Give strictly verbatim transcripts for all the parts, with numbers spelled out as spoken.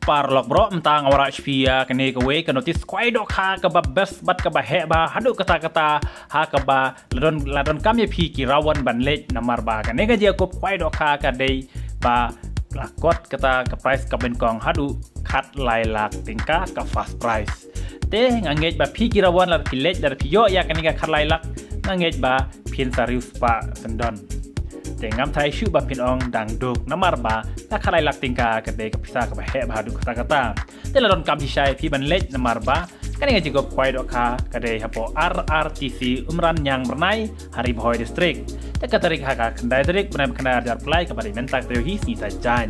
Paralok bro, mynta nga wanrah sha phi ïa kane kawei ka notice khwai dohkha kaba best bad kaba heh bha haduh katta katta, ha kaba la don, la donkam ïa phi ki rawon ban leit, namar ba kane ka jingïakup khwai dohkha ka dei ba la kot kata ka prize kaba nyngkong haduh khatlai lak tyngka ka first prize. Te nga ngeit ba phi ki rawon lada phi leit, lada phi ïoh ïa kane ka khatlai lak, nga ngeit ba phin sa riewspah syndon. Te ngam tharai shuh ba phin ong dang duk, namar ba ka khatlai lak tyngka ka dei ka pisa kaba heh bha haduh katta katta. Te la donkam shisha ïa phi ban leit, namar ba kane ka jingïakup khwai dohkha ka dei hapoh R R T C Umraniang Byrnai ha Ri Bhoi District. Te ka tarik ha ka khyndai tarik bnai ba khyndai arhajar arphew lai kaba dei mynta ka taïew hi, sngi Saitjaiñ.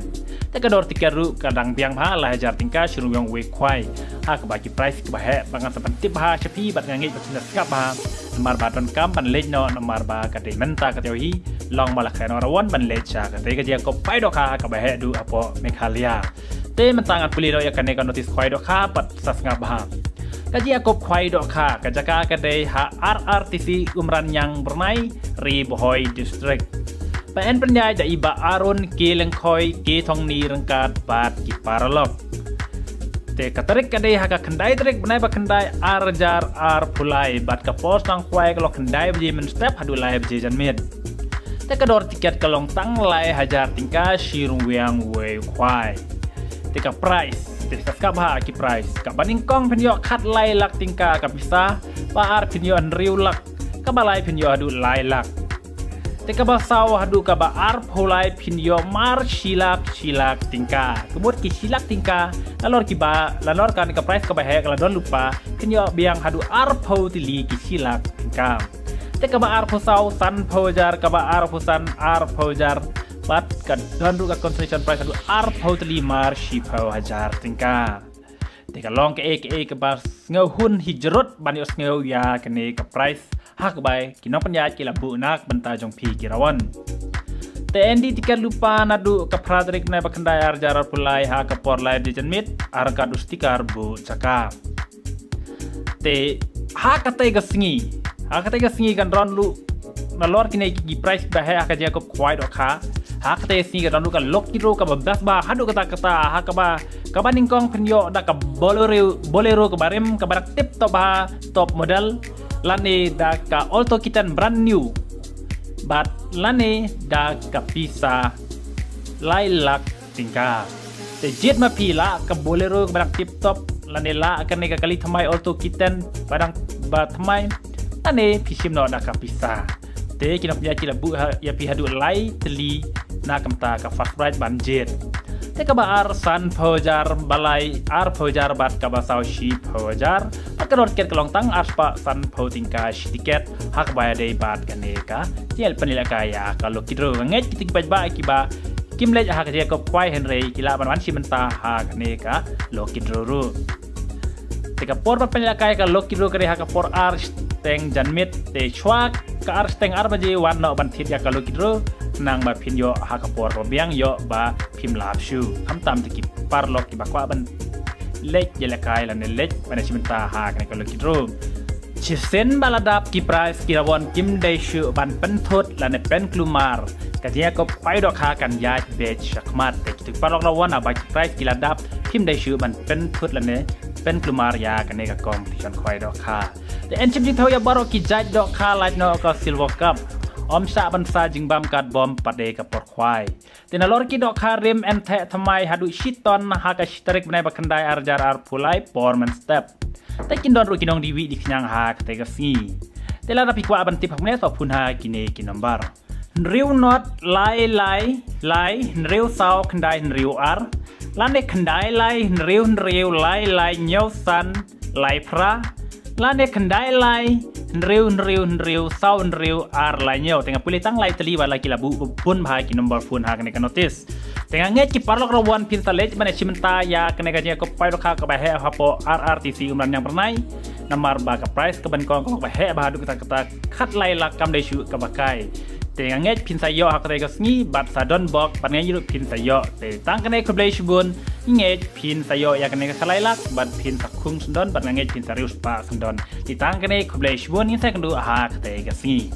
Te ka dor tiket ruh ka dang biang bha, lai hajar tyngka shi rung wei khwai. Ha kaba ki prize kiba heh ba ngan sa pyntip bha sha phi bad nga ngeit ba phin da sngap bha, namar ba donkam ban leit noh, namar ba ka dei mynta ka taïew hi long ba la khleh noh rawon ban leit sha katei ka jingïakup khwai dohkha kaba heh duh hapoh Meghalaya. Te mynta ngan pule noh ïa kane ka notice khwai dohkha bad sa sngap bha. Ka jingïakup khwai dohkha ka jaka ka dei ha R R T C Umraniang Byrnai, Ri Bhoi District. Ba yn pynïaid da i Bah Aaron K Lyngkhoi, K Thongni ryngkat bad ki paralok. Te ka tarik ka dei ha ka khyndai tarik bnai ba khyndai arhajar arphew lai bad ka por sdang khwai ka long khyndai baje mynstep haduh lai baje janmiet. Te ka dor tiket ka long tang lai hajar tyngka shi rung wei khwai. Te ka prize, te sa sngap bha ki prize. Kaba nyngkong phin ïoh khatlai lak tyngka ka pisa, ba ar phin ïoh hynriew lak, kaba lai phin ïoh haduh lai lak. Te kaba saw haduh kaba arphew lai phin ïoh mar shi lak, shi lak tyngka. Ka mut ki shi lak tyngka, nalor kiba, nalor kane ka prize kaba heh ka la don lypa, phin ïoh biang haduh arphew tylli ki shi lak tyngka. Te kaba arphew saw sanphew hajar, kaba arphew san arphew hajar, bad ka don ruh ka consolation prize haduh arphew tylli mar shiphew hajar tyngka. Te ka long kaei kaei kaba sngewhun hi jrut ban ïohsngew ïa kane ka prize ha kaba ki nongpynïaid ki la buh na ka bynta jong phi ki rawon. Te yn die tiket lypa naduh ka phra tarik bnai ba khyndai arhajar arphew lai ha ka por lai baje janmiet, ryngkat u sticker buh jaka. Te ha katei ka sngi, ha katei ka sngi kan don ruh nalor kine ki prize ba heh ha ka jingïakup khwai dohkha. Ha katei ka sngi kan don ruh ka lucky draw kaba best bha haduh katta katta, ha kaba, kaba nyngkong phin ïoh da ka Bolero, Bolero kaba rim kaba dak tip top bha, top model, lane da ka Alto K ten brand new, bad lane da ka pisa lai lak tyngka. Te jied ma phi lah ka Bolero ba dang tip top, lane lah kane ka kali thymmai Alto K ten ba dang ba thymmai, lane phi shim noh da ka pisa. Te ki nongpynïaid ki la buh ha, ïa phi haduh lai tylli na ka bynta ka first prize ban jied. Te kaba ar sanphew hajar, ba lai arphew hajar bad kaba saw shiphew hajar. Bad ka dor tiket ka long tang arspah sanphew tyngka shi tiket, ha kaba ïadei bad kane ka jingpynïalehkai ïa ka lucky draw. Nga ngeit kito ki paidbah kiba kim leit ha ka jingïakup khwai hynrei ki lah ban wan shim bynta ha kane ka lucky draw ruh. Te ka por ban pynïalehkai ka lucky draw ka dei ha ka por ar shiteng janmiet, te shuwa ka ar shiteng ar baje wan noh ban thied ïa ka lucky draw, khnang ba phin ïoh ha ka por ba biang, ïoh ba phim lap shuh. Khamtam te ki paralok kiba kwah ban leit ïalehkai lane leit ban shim bynta ha kane ka lucky draw. Shisien ba la dap ki prize ki rawon kim dei shuh ban pynthut lane pynkulmar. Ka jingïakup khwai dohkha kan ïaid beit shakhmat. Te kito ki paralok rawon, haba ki prize ki la dap kim dei shuh ban pynthut lane pynkulmar ïa kane ka competition khwai dohkha. Te yn shim jingthaw ïa baroh ki jait dohkha, lait noh ka Silver Cup. Ym shah ban sa jingbam katbom pat de ka por khwai. Te nalor ki dohkha rim yn theh thymmai haduh shi ton ha ka shi tarik bnai ba khyndai arhajar arphew lai por mynstep. Te kin don ruh ki nongdie wieh die khñiang ha katei ka sngi. Te lada phi kwah ban tip ha kane, to phone ha kine ki nombar: hynriew nod lai lai lai hynriew saw khyndai hynriew ar, lane khyndai lai hynriew hynriew lai lai hynñiew san lai phra, lane khyndai lai hynriew hynriew hynriew saw hynriew ar lai hynñiew. Te nga pule tang lai tylli, wat la ki la buh bun bha ki nombar phone ha kane ka notice. Te nga ngeit ki paralok rawon phin sa leit ban ïashim bynta ïa kane ka jingïakup khwai dohkha kaba heh hapoh R R T C Umraniang Byrnai. Namar ba ka prize kaba nyngkong ka long kaba heh bha haduh katta katta, khatlai lak, kam dei shuh kaba kai. Te nga ngeit phin sa ïoh ha katei ka sngi bad sa don bok bad nga ngeit ruh phin sa ïoh. Te tang kane, khublei shibun. Nga ngeit phin sa ïoh ïa kane ka khatlai lak bad phin sa khung syndon bad nga ngeit phin sa riewspah syndon. Te tang kane, khublei shibun, ngin sa ïakynduh ha katei ka sngi.